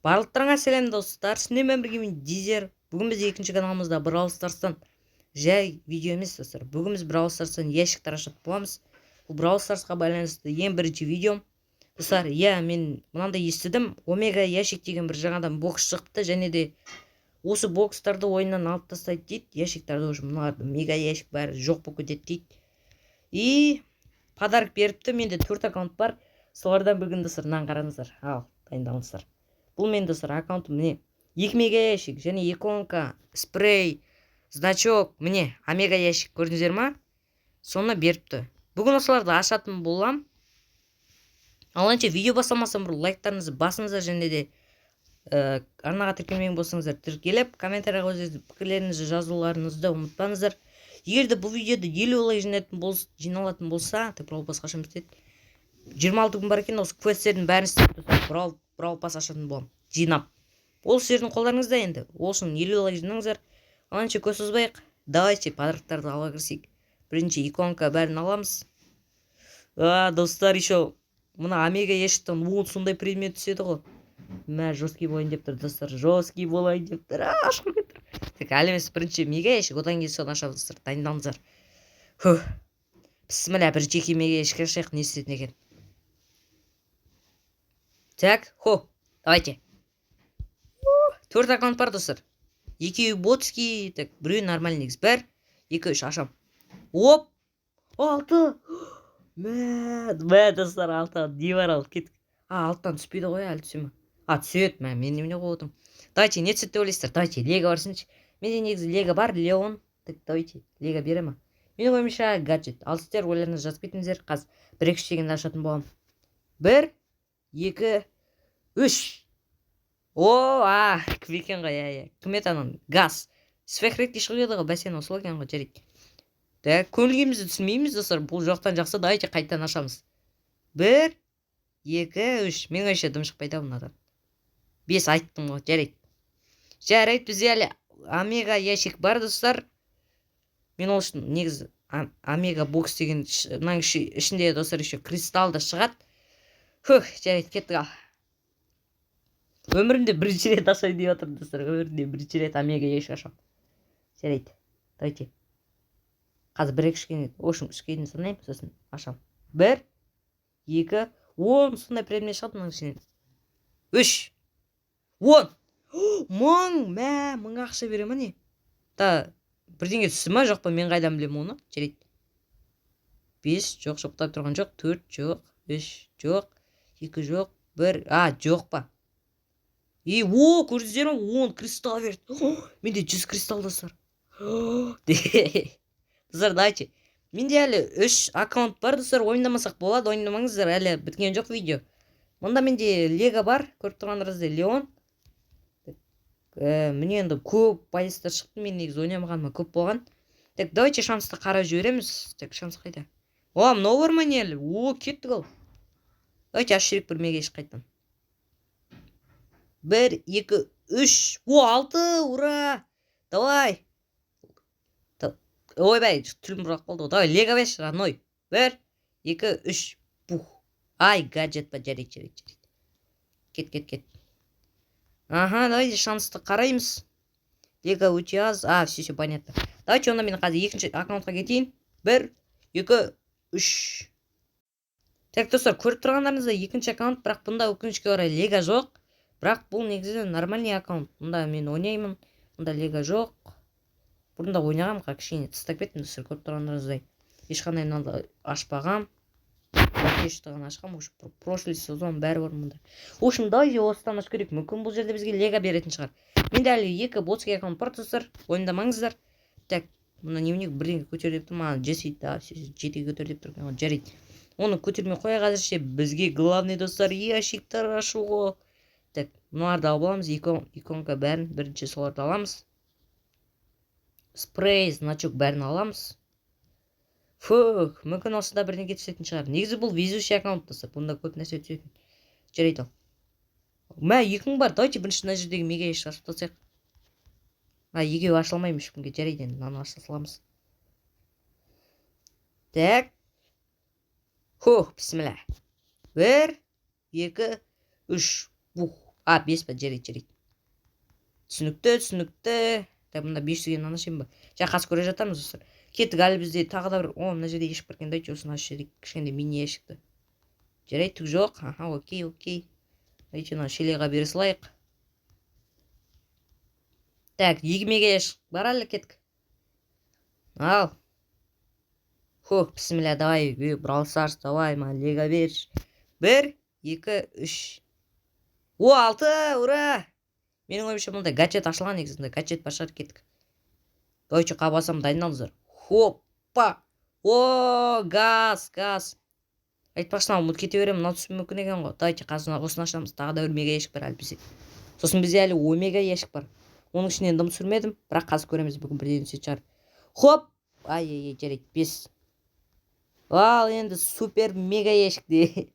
Барлықтарыңа сәлем, достар! Сіздермен бірге мен, Дизер. Бүгін біз екінші каналымызда Бравл Старстан жай видео емес, достар. Бүгін біз Бравл Старстан ящиктар ашатын боламыз. Бұл Бравл Старсқа байланысты ең бірінші видеом. Достар, иә, мен мынандай естідім. Омега ящик деген бір жаңадан бокс шықты және де осы бокстарды ойыннан алып тастайды дейді. Ящиктарды уже мыналарды, мега ящик, бәрі жоқ болып кетеді дейді. И подарок беріпті. Менде төрт аккаунт бар. Солардан бүгін, достар, мынаны қараңыздар. Ал, дайындалыңыздар. Бұл менің, достар, аккаунтым. Міне, екі мега ящик және иконка, спрей, значок. Міне, омега ящик, көрдіңіздер ма? Соны беріпті. Бүгін осыларды ашатын болам. Ал ендеше, видео басталмастан бұрын лайктарыңызды басыңыздар және де арнаға тіркелмеген болсаңыздар, тіркеліп, комментарийға өз пікірлеріңізді жазуларыңызды ұмытпаңыздар. Егер де бұл видеода 50 лайк жиналатын болса, так, Бравл Пас қашан бітеді? 26 күн бар екен. Осы квесттердің бәрін істеп, достар, Бравл Пас ашатын боламын жинап. Ол сіздердің қолдарыңызда енді. Ол үшін 50 лайк жинаңыздар. Ал ендеше, көп созбайық, давайте подароктарды ала кірісейік. Бірінші иконка, бәрін аламыз. А, достар, еще мына омега ящиктен 10 сондай предмет түседі ғой. Мә, жесткий болайын деп тұр, достар, жесткий болайын деп тұр. А, ашқым келіп тұр. Так, әлі емес, бірінші мега ящик, одан кейін соны ашамыз. Достар, дайындалыңыздар. Фух, бісміллә, бір жеке мега ящик ашайық, не істейтін екен. Так, хо, давайте. Төрт аккаунт бар, достар. Екеуі ботский, так, біреуі нормальный негізі. Бір, екі, үш, ашам. Оп! Алты! Мә, мә, достар, алты не бар, ал, кеттік. А, алтыдан түспейді ғой, әлі түсе ме? А, түседі, мә, мен немене қойып отырмын. Давайте, не түседі деп ойлайсыздар? Давайте, лего барсыншы. Менде негізі лего бар, Леон. Так, давайте, лего бере ма? Менің ойымша, гаджет. Ал сіздер ойларыңызды жазып кетіңіздер. Қазір бір, екі, үш дегенде ашатын боламын. Бір, екі, үш. О, а, кім екен ғой, иә, кім еді анау? Газ сверхредкий шығып еді ғой, бәсен, сол екен ғой. Жарайды, так, көңіл күйімізді түсінбейміз, достар, бұл жоқтан жақсы. Давайте қайтадан ашамыз. Бір, екі, үш. Менің ойымша, дым шықпайды ау мынадан. Бес айттым ғой. Жарайды, жарайды, бізде әлі омега ящик бар, достар. Мен ол үшін негізі омега бокс деген мынаның ішінде, достар, еще кристалл да шығады. Фух, жарайды, кеттік. Ал, өмірімде бірінші рет ашайын деп жатырмын, достар. Өмірімде бірінші рет омега ящик ашамын. Жарайды, давайте қазір бір, екі, үшке, в общем, үшке дейін санаймын, сосын ашамын. Бір, екі, 10 сондай предмет шығады мынаның ішінен. Үш, 10 мың, мә, 1000 ақша бере ма, не та? Бірдеңе түсті ма, жоқ па, мен қайдан білемін оны? Жарайды, бес жоқ, жоқтап тұрған жоқ. Төрт жоқ, үш жоқ, екі жоқ, бір, а, жоқ па? И о, көрдіңіздер ма, 10 кристалл берді. Менде 100 кристалл, достар. Достар, давайте, менде әлі үш аккаунт бар, достар. Ойнамасақ болады, ойнамаңыздар, әлі біткен жоқ видео. Мұнда менде лего бар, көріп тұрғандарыңыздай, Леон. Міне, енді көп пайыздар шықты. Мен негізі ойнамағаныма көп болған. Так, давайте шансты қарап жібереміз. Так, шанс қайда? О, мынау бар ма, не әлі? О, кеттік. Ал, давайте ашып жіберейік бір мега ящик қайтадан. Бір, екі, үш. О, алты, ура! Давай. Ойбай, тілім бұрап қалды ғой. Давай, лего берші, родной. Бір, екі, үш. Бух, ай, гаджет па? Жарайды, жарайды, жарайды, кет, кет, кет. Ага, давайте шансты қараймыз. Лего өте аз. А, все, все понятно. Давайте онда мен қазір екінші аккаунтқа кетейін. Бір, екі, үш. Так, достар, көріп тұрғандарыңыздай, екінші аккаунт, бірақ бұнда, өкінішке орай, лего жоқ. Бірақ бұл негізі нормальный аккаунт. Мұнда мен ойнаймын, мұнда лего жоқ. Бұрында ойнағанмын, қазір кішкене тастап кеттім. Достар, көріп тұрғандарыңыздай, ешқандай мынаны ашпағам, кешті ғана ашқанмын. Уже прошлый сезон бәрі бар мұнда. В общем, давайте осыдан ашу керек. Мүмкін, бұл жерде бізге лего беретін шығар. Менде әлі екі ботский аккаунт бар, достар, уайымдамаңыздар. Так, мына немене, бірдеңе көтер деп тұр маған. Джесси да, жетіге көтер деп тұр екен ғой. Жарайды, оны көтермей қояйық әзірше. Бізге главный, достар, ящиктар ашу ғой. Так, мыналарды алып аламыз, иконка, бәрін. Бірінші соларды аламыз. Спрей, значок, бәрін аламыз. Фух, мүмкін, осында бірдеңе түсетін шығар. Негізі бұл везучий аккаунт, достар, бұнда көп нәрсе түсетін. Жарайды, ал, мә, 2000 бар. Давайте бірінші мына жердегі мега ящик ашып тастайық. А, екеуі аша алмаймын ешкімге. Жарайды, енді мынаны аша саламыз. Так, хух, бісміллә. Бір, екі, үш. Бух, А, 5 па, жарайды, жарайды. Түсінікті, түсінікті. Так, мында 500-ге мынаны ашайын ба? Жаңа қазір көре жатармыз, достар. Кеттік, әлі бізде тағы да бір, о, мына жерде ящик бар екен, давайте осыны ашып жіберейік. Кішкентай мини ящикті. Жарайды, түк жоқ. Аха, окей, окей. Давайте мына Шелеға бере салайық. Так, 2 мега ящик бар әлі, кеттік. Ал. Хух, бісміллә, давай, Brawl Stars, давай, маған лего берші. 1, 2, 3. О, 6, ура! Менің ойымша мұнда гаджет ашылған негізінде, гаджет бар шығар, кеттік. Давайте қабасам, дайындалыңыздар. Хоппа! О, газ, газ. Айтпақшы, мынау ұмытып кете беремін, мынау түсуі мүмкін екен ғой. Давайте қазір осыны ашамыз. Тағы да бір мега ящик бар әлі бізде. Сосын бізде әлі омега ящик бар. Оның ішінен дым түсірмедім, бірақ қазір көреміз, бүгін бірден түсетін шығар. Хоп! Ай, ай, ай, жарайды, 5. Ал енді супер мега ящик де.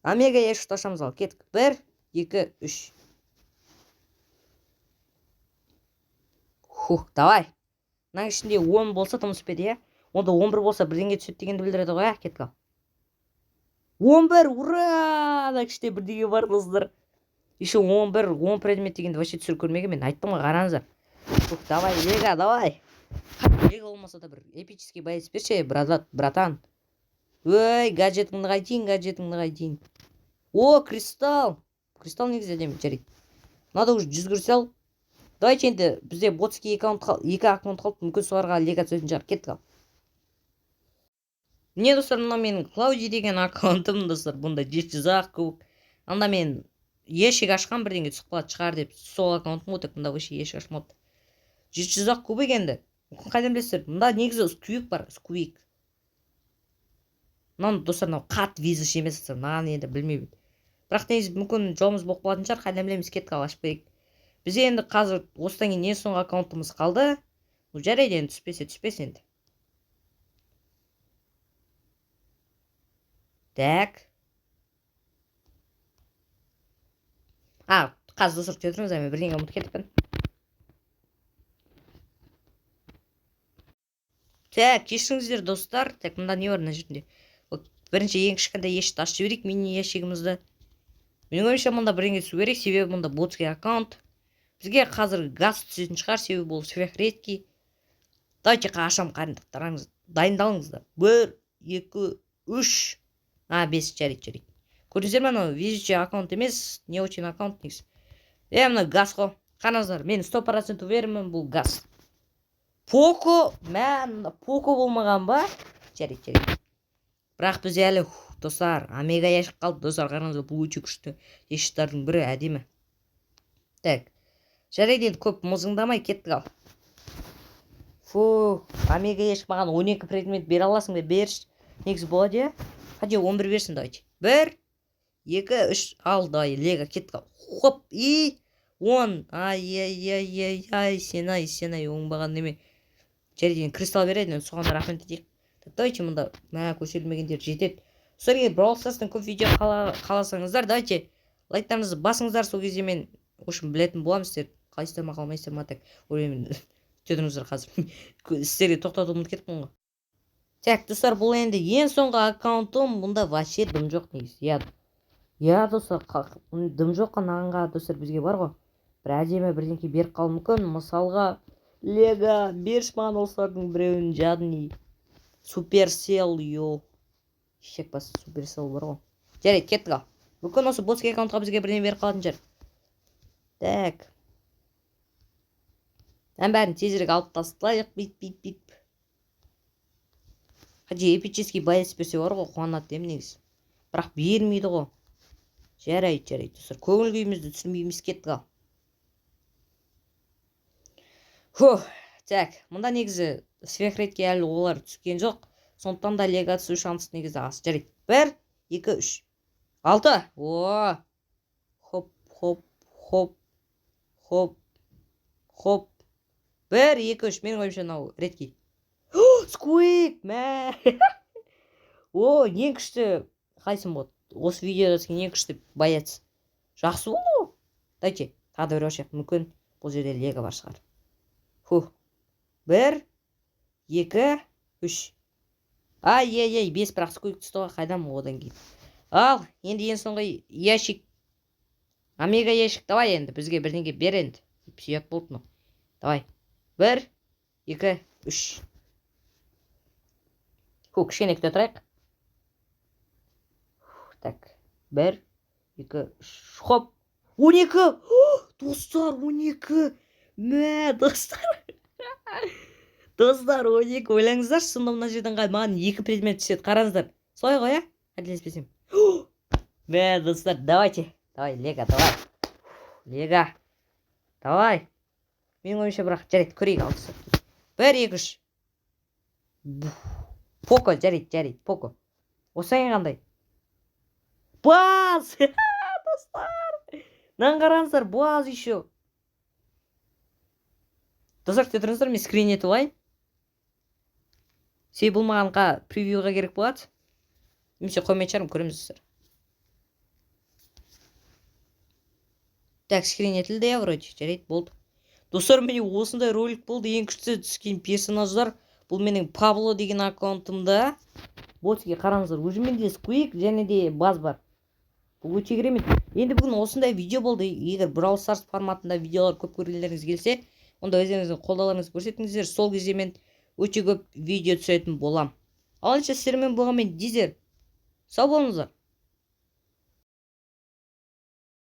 Омега ящикті ашамыз ал, кеттік. 1, 2, 3. Хух, давай. Мынаның ішінде 10 болса дым түспеді, иә? Онда 11 болса бірдеңе түседі дегенді білдіреді ғой, ә? Кеттік ал. 11, ура! Ана ішінде бірдеңе бар, достар. Еще 11, 10 предмет дегенді вообще түсіріп көрмеген мен. Айттым ғой, қараңыздар. Хух, давай, лего, давай. Лего болмаса да бір эпический боец берші, братан. Ой, гаджетіңді қайтейін, гаджетіңді қайтейін. О, кристалл. Кристалл негізі әдемі, жарайды. Мынада уже 100 кристалл. Давайте енді бізде ботский екі аккаунт қалды, мүмкін соларға лего түсетін шығар. Кеттік ал. Міне, достар, мынау менің Клауди деген аккаунтым, достар. Бұнда 700 ақ кубок. Анда мен ящик ашқан, бірдеңе түсіп қалатын шығар деп сол аккаунтым ғой, так мында вообще ящик ашмапты. 700 ақ кубок енді. Мүмкін қайдан білесіздер? Мында негізі сквик бар, сквик. Мынаны, достар, мынау қатты везучий емес, достар. Мынаны енді білмеймін. Бірақ негізі мүмкін жолымыз болып қалатын шығар, қайдан білеміз, кеттік ал, ашып көрейік. Бізде енді қазір осыдан кейін ең соңғы аккаунтымыз қалды. Ну, жарайды енді, түспесе түспес енді. Так. А, қазір достар күте тұрыңыздар, мен бірдеңе ұмытып кетіппін. Так, кешіріңіздер, достар. Так, мында не бар мына жерінде? Вот, бірінші ең кішкентай ящикті ашып жіберейік, мини ящигімізді. Менің ойымша мұнда бірдеңе түсу керек, себебі мұнда ботский аккаунт. Бізге қазір газ түсетін шығар, себебі бұл сверхредкий. Давайте ашамын, қарындықтарыңыз, дайындалыңыздар. 1, 2, 3. А, 5, жарайды, жарайды. Көрдіңіздер ме, анау везучий аккаунт емес, не очень аккаунт негізі. Мына газ қой. Қараңыздар, мен 100% уверенмін, бұл газ. Поко, мә, мында Поко болмаған ба? Жарайды, жарайды. Бірақ бізде әлі, достар, омега ящик қалды, достар, қараңыздар, бұл өте күшті ящиктардың бірі, әдемі. Так. Жарайды, енді көп мызғыңдамай кеттік ал. Фу, омега ящик маған 12 предмет бере аласың ба? Берші. Негізі болады, иә? Хотя 11 берсін, давайте. 1, 2, 3, ал, давай, лего, кеттік ал. Хоп, и 10. Ай, ай, ай, ай, ай, сен ай, сен ай, оңбаған неме. Жарайды, енді кристалл береді, енді соған да рахмет етейік. Так, давайте мында, мә, көшірілмегендер жетеді. Содан кейін Brawl Stars'тан көп видео қаласаңыздар, давайте лайктарыңызды басыңыздар, сол кезде мен, в общем, білетін боламын сіздер қалайсыздар ма, қалмайсыздар ма, так, ойлаймын, күте тұрыңыздар қазір. Сіздерге тоқтатуды ұмытып кетіппін ғой. Так, достар, бұл енді ең соңғы аккаунтым, бұнда вообще дым жоқ негізі. Иә, иә, достар, дым жоқ қанағанға, достар, бізге бар ғой. Бір әдемі бірдеңке беріп қалуы мүмкін. Мысалға, лего, берші маған осылардың біреуін, жадный. Суперсел, йо. Шек бас, суперсел бар ғой. Жарайды, кеттік ал. Мүмкін осы ботский аккаунтқа бізге бірдеңе беріп қалатын шығар. Так. Ән бәрін тезірек алып тастайық, бит, бит, бит. Хотя эпический боец берсе бар ғой, қуанады деймін негізі. Бірақ бермейді ғой. Жарайды, жарайды, достар. Көңіл күйімізді түсірмейміз, кеттік ал. Фух, так, мында негізі сверхредкий әлі олар түскен жоқ. Сондықтан да лего түсу шансы негізі аз. Жарайды. 1, 2, 3. 6. О! Хоп, хоп, хоп, хоп, хоп. 1, 2, 3. Менің ойымша мынау редкий. Сквик! Мә! О, ең күшті қайсым болады? Осы видеода түскен ең күшті боец. Жақсы болды ғой. Давайте, тағы да бір ашайық. Мүмкін бұл жерде лего бар шығар. Фух. 1, 2, 3. Ай, ай, ай, 5, бірақ сквик түсті ғой, қайдам одан кейін. Ал, енді ең соңғы ящик. Омега ящик, давай енді бізге бірдеңе бер енді. Ұят болды мынау. Давай, бір, екі, үш. Фу, кішкене күте тұрайық. Так, бір, екі, үш, хоп, 12, достар, 12. Мә, достар, достар, 12. Ойлаңыздаршы, сонда мына жерден маған екі предмет түседі. Қараңыздар, солай ғой, иә, қателеспесем. Мә, достар, давайте, давай, лего, давай, лего, давай. Менің ойымша, бірақ жарайды, көрейік. Ал, достар, бір, екі, үш. Поко, жарайды, жарайды, Поко. Осыдан кейін қандай? Баз, достар, мынаны қараңыздар, баз еще. Достар, күте тұрыңыздар, мен скрин етіп алайын, себебі бұл маған превьюға керек болады немесе қоймайтын шығармын, көреміз, достар. Так, скрин етілді, иә, вроде. Жарайды, болды, достар, міне, осындай ролик болды. Ең күшті түскен персонаждар. Бұл менің Пабло деген аккаунтымда. Ботске қараңыздар, уже менде Сквик және де Баз бар. Бұл өте керемет. Енді бүгін осындай видео болды. Егер Бравл Старс форматында видеолар көп көргілеріңіз келсе, онда өздеріңіздің қолдауларыңызды көрсетіңіздер. Сол кезде мен өте көп видео түсіретін болам. Ал ендеше, сіздермен болған мен, Дизер. Сау болыңыздар.